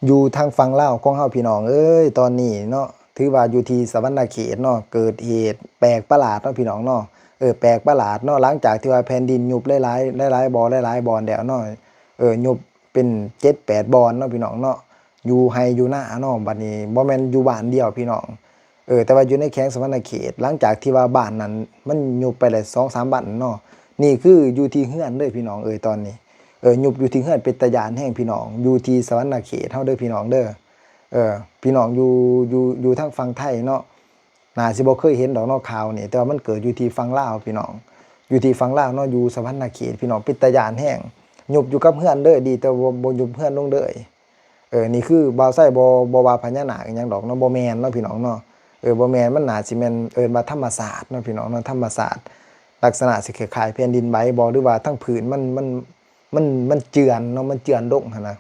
ຢູ່ທາງຝັ່ງລາວຂອງເຮົາພີ່ນ້ອງເອີຍ ຕອນນີ້ເນາະ ຖືວ່າຢູ່ທີ່ສະຫວັນນະເຂດເນາະ ເກີດເຫດແປກປະຫຼາດເນາະພີ່ນ້ອງເນາະ ເອີ ແປກປະຫຼາດເນາະ ຫຼັງຈາກທີ່ວ່າແຜ່ນດິນຍຸບຫຼາຍໆ ຫຼາຍໆບໍ່ ຫຼາຍໆບ່ອນແລ້ວເນາະ ເອີ ຍຸບເປັນເຈັດແປດບ່ອນເນາະພີ່ນ້ອງເນາະ ຢູ່ໄຮ່ຢູ່ນາເນາະ ບັດນີ້ບໍ່ແມ່ນຢູ່ບ້ານດຽວພີ່ນ້ອງ ເອີ ແຕ່ວ່າຢູ່ໃນແຂວງສະຫວັນນະເຂດ ຫຼັງຈາກທີ່ວ່າບ້ານນັ້ນມັນຍຸບໄປໄດ້ສອງສາມບ້ານເນາະ ນີ້ຄືຢູ່ທີ່ເຮືອນເດີພີ່ນ້ອງເອີຍ ຕອນນີ້ ເອີ ຍຸບຢູ່ທີ່ເຮືອນ ເປັນຕາຢ້ານແຮງພີ່ນ້ອງ ຢູ່ທີ່ສະຫວັນນະເຂດເຮົາເດີພີ່ນ້ອງເດີ ເອີ ພີ່ນ້ອງຢູ່ ຢູ່ ຢູ່ທາງຝັ່ງໄທເນາະ ໜ້າຊິບໍ່ເຄີຍເຫັນດອກເນາະຂ່າວນີ້ ແຕ່ວ່າມັນເກີດຢູ່ທີ່ຝັ່ງລາວພີ່ນ້ອງ ຢູ່ທີ່ຝັ່ງລາວເນາະ ຢູ່ສະຫວັນນະເຂດພີ່ນ້ອງ ເປັນຕາຢ້ານແຮງ ຍຸບຢູ່ກັບເຮືອນເດີ ດີແຕ່ວ່າບໍ່ຍຸບເຮືອນລົງເດີ ເອີ ນີ້ຄືບ່າວໄຊບໍ່ ບໍ່ວ່າພະຍານາກອີ່ຫຍັງດອກເນາະ ບໍ່ແມ່ນເນາະພີ່ນ້ອງເນາະ ເອີ ບໍ່ແມ່ນ ມັນໜ້າຊິແມ່ນເອີ້ນວ່າທຳມະຊາດເນາະພີ່ນ້ອງເນາະ ທຳມະຊາດ ລັກສະນະຊິຄ້າຍໆແຜ່ນດິນໄຫວບໍ ຫຼືວ່າທາງພື້ນມັນ ມັນ ມັນ ມັນເຈື່ອນເນາະ ມັນເຈື່ອນລົງຫັ້ນນະ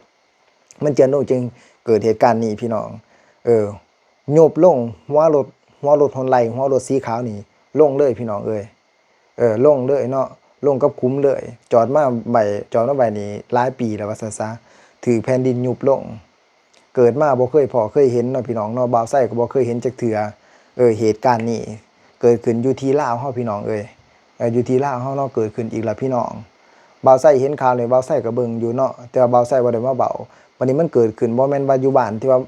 ມັນເຈື່ອນລົງຈຶ່ງເກີດເຫດການນີ້ພີ່ນ້ອງ ເອີ ຍຸບລົງ ຫົວລົດ ຫົວລົດຫົນໄລ່ ຫົວລົດສີຂາວນີ້ລົງເລີຍພີ່ນ້ອງເອີຍ ເອີ ລົງເລີຍເນາະ ລົງກັບຂຸມເລີຍ ຈອດມາໄວ້ ຈອດມາໄວ້ນີ້ຫຼາຍປີແລ້ວວ່າຊັ້ນຊະ ຖືກແຜ່ນດິນຍຸບລົງ ເກີດມາບໍ່ເຄີຍພໍ້ເຄີຍເຫັນເນາະພີ່ນ້ອງເນາະ ບ່າວໄຊກໍບໍ່ເຄີຍເຫັນຈັກເທື່ອ ເອີ ເຫດການນີ້ເກີດຂຶ້ນຢູ່ທີ່ລາວເຮົາພີ່ນ້ອງເອີຍ ເອີ ຢູ່ທີ່ລາວເຮົາເນາະ ເກີດຂຶ້ນອີກແລ້ວພີ່ນ້ອງ ບ່າວໄຊເຫັນຂ່າວນີ້ ບ່າວໄຊກໍເບິ່ງຢູ່ເນາະ ແຕ່ວ່າບ່າວໄຊບໍ່ໄດ້ມາເວົ້າ ບັດນີ້ມັນເກີດຂຶ້ນ ບໍ່ແມ່ນວ່າຢູ່ບ້ານທີ່ວ່າ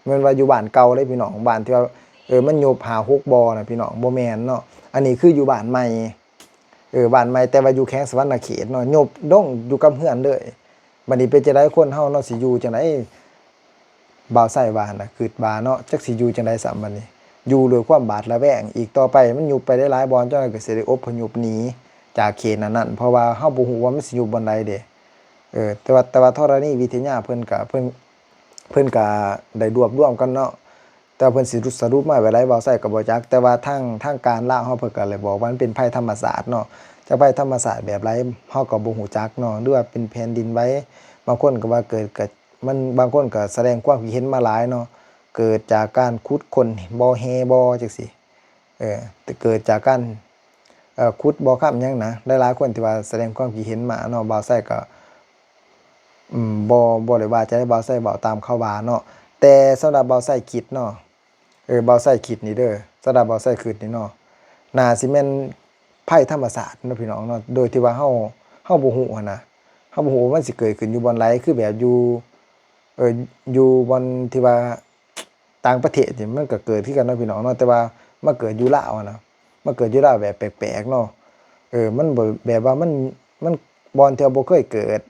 ແມ່ນວ່າຢູ່ບ້ານເກົ່າເດ້ພີ່ນ້ອງ ບ້ານທີ່ວ່າ ເອີ ມັນຍຸບຫ້າຫົກບໍ່ນະພີ່ນ້ອງ ບໍ່ແມ່ນເນາະ ອັນນີ້ຄືຢູ່ບ້ານໃໝ່ ເອີ ບ້ານໃໝ່ ແຕ່ວ່າຢູ່ແຂວງສະຫວັນນະເຂດເນາະ ຍຸບລົງຢູ່ກັບເຮືອນເລີຍ ບັດນີ້ເປັນຈັ່ງໃດ ຄົນເຮົາເນາະ ຊິຢູ່ຈັ່ງໃດ ບ່າວໄຊວ່າຫັ້ນນະ ຄິດວ່າເນາະ ຈັກຊິຢູ່ຈັ່ງໃດຊ້ຳບັດນີ້ ຢູ່ດ້ວຍຄວາມຫວາດລະແວງ ອີກຕໍ່ໄປມັນຍຸບໄປຫຼາຍໆບ່ອນ ເຈົ້າໜ້າທີ່ກໍຊິໄດ້ອົບພະຍົບໜີຈາກເຂດນັ້ນໆ ເພາະວ່າເຮົາບໍ່ຮູ້ວ່າມັນຊິຍຸບບ່ອນໃດເດ້ ເອີ ແຕ່ວ່າ ແຕ່ວ່າທໍລະນີວິທະຍາເພິ່ນກະ ເພິ່ນ ເພິ່ນກະໄດ້ລວບລວມກັນເນາະ ແຕ່ວ່າເພິ່ນຊິສະຫຼຸບມາແບບໃດ ບ່າວໄຊກໍບໍ່ຈັກ ແຕ່ວ່າທາງ ທາງການລາວເຮົາເພິ່ນກໍໄດ້ບອກວ່າມັນເປັນໄພທຳມະຊາດເນາະ ຈັກໄພທຳມະຊາດແບບໃດ ເຮົາກໍບໍ່ຮູ້ຈັກເນາະ ຫຼືວ່າເປັນແຜ່ນດິນໄຫວ ບາງຄົນກໍວ່າເກີດ ກໍ ມັນ ບາງຄົນກໍສະແດງຄວາມຄິດເຫັນມາຫຼາຍເນາະ ເກີດຈາກການຂຸດຄົ້ນບໍ່ແຮ່ບໍ່ ຈັ່ງຊີ້ ເອີ ເກີດຈາກການ ເອີ ຂຸດບໍ່ຄຳຫຍັງນະ ຫຼາຍໆຄົນທີ່ວ່າສະແດງຄວາມຄິດເຫັນມາເນາະ ບ່າວໄຊກໍ ອືມ ບໍ່ ບໍ່ໄດ້ວ່າຈັ່ງໃດ ບ່າວໄຊເວົ້າຕາມເຂົາວ່າເນາະ ແຕ່ສຳລັບບ່າວໄຊຄິດເນາະ ເອີ ບ່າວໄຊຄິດນີ້ເດີ ສຳລັບບ່າວໄຊຄິດນີ້ເນາະ ໜ້າຊິແມ່ນໄພທຳມະຊາດເນາະພີ່ນ້ອງເນາະ ໂດຍທີ່ວ່າເຮົາ ເຮົາບໍ່ຮູ້ຫັ້ນນະ ເຮົາບໍ່ຮູ້ວ່າມັນຊິເກີດຂຶ້ນຢູ່ບ່ອນໃດ ຄືແບບຢູ່ ເອີ ຢູ່ບ່ອນທີ່ວ່າ ຕ່າງປະເທດນີ້ມັນກໍເກີດຄືກັນເນາະພີ່ນ້ອງເນາະ ແຕ່ວ່າມາເກີດຢູ່ລາວຫັ້ນນະ ມາເກີດຢູ່ລາວແບບແປກໆເນາະ ເອີ ມັນບໍ່ ແບບວ່າມັນ ມັນບ່ອນທີ່ວ່າບໍ່ເຄີຍເກີດ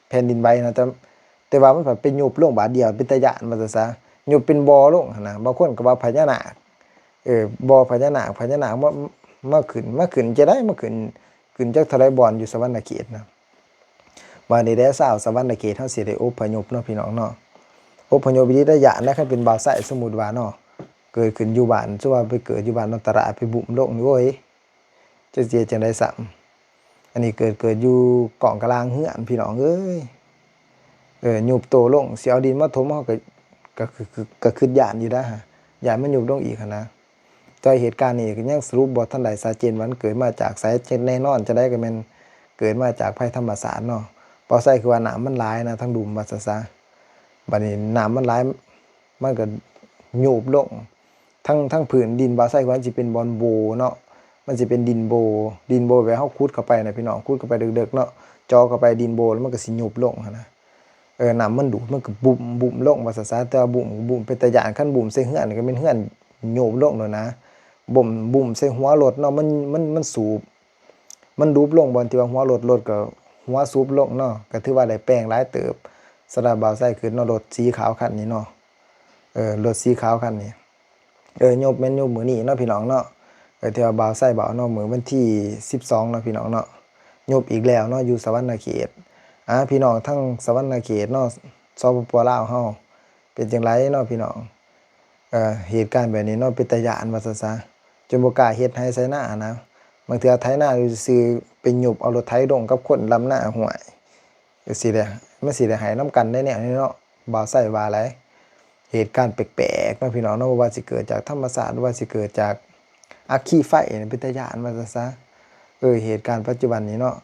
ແຜ່ນດິນໄຫວນະ ແຕ່ ແຕ່ວ່າມັນພັດໄປຍຸບລົງບາດດຽວ ເປັນຕາຢ້ານວ່າຊັ້ນຊະ ຍຸບເປັນບໍ່ລົງຫັ້ນນະ ບາງຄົນກໍວ່າພະຍານາກ ເອີ ບໍ່ພະຍານາກ ພະຍານາກມາ ມາຂຶ້ນ ມາຂຶ້ນຈັ່ງໃດ ມາຂຶ້ນ ຂຶ້ນຈັກເທົ່າໃດບ່ອນຢູ່ສະຫວັນນະເຂດນະ. ບາດນີ້ແຫຼະ ຊາວສະຫວັນນະເຂດເຮົາຊິໄດ້ອົບພະຍົບເນາະພີ່ນ້ອງເນາະ ອົບພະຍົບອີ່ຫຼີ ຕາຢ້ານນະ ຄັນເປັນບ່າວໄຊ ສົມມຸດວ່າເນາະ ເກີດຂຶ້ນຢູ່ບ້ານ ສົມມຸດວ່າໄປເກີດຢູ່ບ້ານນອກຕະຫຼາດ ໄປບຸ້ມລົງນີ້ ໂອ້ຍ ຈັກຊິເຮັດຈັ່ງໃດຊ້ຳ ອັນນີ້ເກີດ ເກີດຢູ່ກ້ອງກະລາງເຮືອນ ພີ່ນ້ອງເອີຍ ເອີ ຍຸບໂຕລົງ ຊິເອົາດິນມາຖົມ ເຮົາກໍ ກໍ ກໍ ກໍຄິດຢ້ານຢູ່ນະ ຢ້ານມັນຍຸບລົງອີກຫັ້ນນະ. ແຕ່ເຫດການນີ້ກໍຍັງສະຫຼຸບບໍ່ທັນໄດ້ຊັດເຈນວ່າມັນເກີດມາຈາກໃສ ແນ່ນອນຈັ່ງໃດກໍແມ່ນເກີດມາຈາກໄພທຳມະຊາດເນາະ ເວົ້າໃສ່ຄືວ່ານ້ຳມັນຫຼາຍນະ ທາງລຸ່ມວ່າຊັ້ນຊະ ບາດນີ້ນ້ຳມັນຫຼາຍ ມັນກໍໂຍບລົງ ທັງ ທັງພື້ນດິນ ເວົ້າໃສ່ຄືວ່າມັນຊິເປັນບ່ອນໂບເນາະ ມັນຊິເປັນດິນໂບ ດິນໂບແບບເຮົາຂຸດເຂົ້າໄປນະພີ່ນ້ອງ ຂຸດເຂົ້າໄປເດິກໆເນາະ ເຈາະເຂົ້າໄປດິນໂບ ແລ້ວມັນກໍຊິໂຍບລົງຫັ້ນນະ ເອີ ນ້ຳມັນດູດ ມັນກໍບຸ້ມ ບຸ້ມລົງວ່າຊັ້ນຊະ ແຕ່ວ່າບຸ້ມ ບຸ້ມເປັນຕາຢ້ານ ຄັນບຸ້ມໃສ່ເຮືອນກໍແມ່ນເຮືອນໂຍບລົງໂລດນະ ບຸ້ມ ບຸ້ມໃສ່ຫົວລົດເນາະ ມັນ ມັນ ມັນສູບ ມັນດຸບລົງບ່ອນທີ່ວ່າຫົວລົດ ລົດກໍຫົວສຸບລົງເນາະ ກໍຖືວ່າໄດ້ແປງຫຼາຍເຕີບ ສຳລັບບ່າວໄຊຂຶ້ນເນາະ ລົດສີຂາວຄັນນີ້ເນາະ ເອີ ລົດສີຂາວຄັນນີ້ ເອີ ໂຍບແມ່ນໂຍບມື້ນີ້ເນາະພີ່ນ້ອງເນາະ ເອີ ທີ່ວ່າບ່າວໄຊເວົ້າເນາະ ມື້ວັນທີສິບສອງເນາະພີ່ນ້ອງເນາະ ໂຍບອີກແລ້ວເນາະ ຢູ່ສະຫວັນນະເຂດ ອາ ພີ່ນ້ອງທາງສະຫວັນນະເຂດເນາະ ສປປ ລາວເຮົາ ເປັນຈັ່ງໃດເນາະພີ່ນ້ອງ ເອີ ເຫດການແບບນີ້ເນາະ ເປັນຕາຢ້ານວ່າຊັ້ນຊະ ຈົນບໍ່ກ້າເຮັດໄຮ່ໄຖນານະ ບາງເທື່ອໄຖນາຢູ່ຊື່ໆ ໄປໂຍບເອົາລົດໄຖລົງກັບຄົນດຳນາ ຫ້ວຍ ຈັ່ງຊີ້ແຫຼະ ມັນຊິໄດ້ໄຫ້ນຳກັນໃດແນວນີ້ເນາະ ບ່າວໄຊວ່າຫຼາຍ ເຫດການແປກໆເນາະພີ່ນ້ອງເນາະ ບໍ່ວ່າຊິເກີດຈາກທຳມະຊາດ ຫຼືວ່າຊິເກີດຈາກອັກຄີໄຟ ເປັນຕາຢ້ານວ່າຊັ້ນຊະ ເອີ ເຫດການປັດຈຸບັນນີ້ເນາະ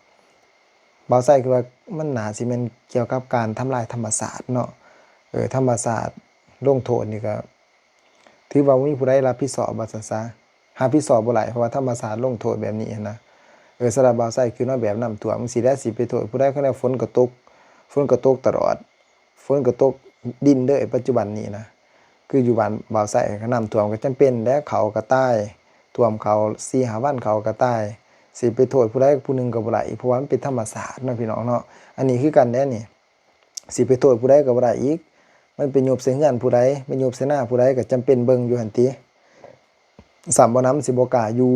ບ່າວໄຊຄິດວ່າມັນໜ້າຊິແມ່ນກ່ຽວກັບການທຳລາຍທຳມະຊາດເນາະ ທຳມະຊາດລົງໂທດນີ້ກໍຖືວ່າບໍ່ມີຜູ້ໃດຮັບຜິດຊອບວ່າຊັ້ນຊະ ຮັບຜິດຊອບບໍ່ໄດ້ ເພາະວ່າທຳມະຊາດລົງໂທດແບບນີ້ຫັ້ນນະ. ເອີ ສຳລັບບ່າວໄຊ ຄືເນາະ ແບບນ້ຳຖ້ວມຈັ່ງຊີ້ແຫຼະ ຊິໄປໂທດຜູ້ໃດ ຄັນວ່າຝົນກໍຕົກ ຝົນກໍຕົກຕະຫຼອດ ຝົນກໍຕົກດິນເລີຍ ປັດຈຸບັນນີ້ນະ ຄືຢູ່ບ້ານບ່າວໄຊກໍນ້ຳຖ້ວມ ກໍຈຳເປັນແຫຼະ ເຂົ້າກໍຕາຍ ຖ້ວມເຂົ້າສີ່ຫ້າວັນເຂົ້າກໍຕາຍ ຊິໄປໂທດຜູ້ໃດຜູ້ໜຶ່ງກໍບໍ່ໄດ້ອີກ ເພາະວ່າມັນເປັນທຳມະຊາດເນາະ ພີ່ນ້ອງເນາະ. ອັນນີ້ຄືກັນແຫຼະນີ້ ຊິໄປໂທດຜູ້ໃດກໍບໍ່ໄດ້ອີກ ມັນໄປຍຸບໃສ່ເຮືອນຜູ້ໃດ ໄປຍຸບໃສ່ນາຜູ້ໃດ ກໍຈຳເປັນເບິ່ງຢູ່ຫັ້ນຕິ ຊ້ຳບໍ່ນຳ ຊິບໍ່ກ້າຢູ່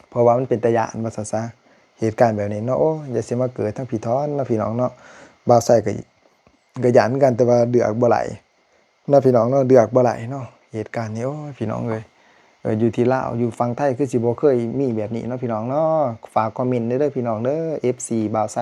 ເພາະວ່າມັນເປັນຕາຢ້ານວ່າຊັ້ນຊະ ເຫດການແບບນີ້ເນາະ. ໂອ້ຍ ຢ່າຊິມາເກີດທາງພີ້ຖອນເນາະ ພີ່ນ້ອງເນາະ ບ່າວໄຊກໍ ກໍຢ້ານຄືກັນ ແຕ່ວ່າເລືອກບໍ່ໄດ້ເນາະ ພີ່ນ້ອງເນາະ ເລືອກບໍ່ໄດ້ເນາະ ເຫດການນີ້ ໂອ້ຍ ພີ່ນ້ອງເອີຍ. ເອີ ຢູ່ທີ່ລາວ ຢູ່ຝັ່ງໄທຄືຊິບໍ່ເຄີຍມີແບບນີ້ເນາະ ພີ່ນ້ອງເນາະ. ຝາກຄອມເມັນແດ່ເດີ ພີ່ນ້ອງເດີ ເອັຟຊີ ບ່າວໄຊ.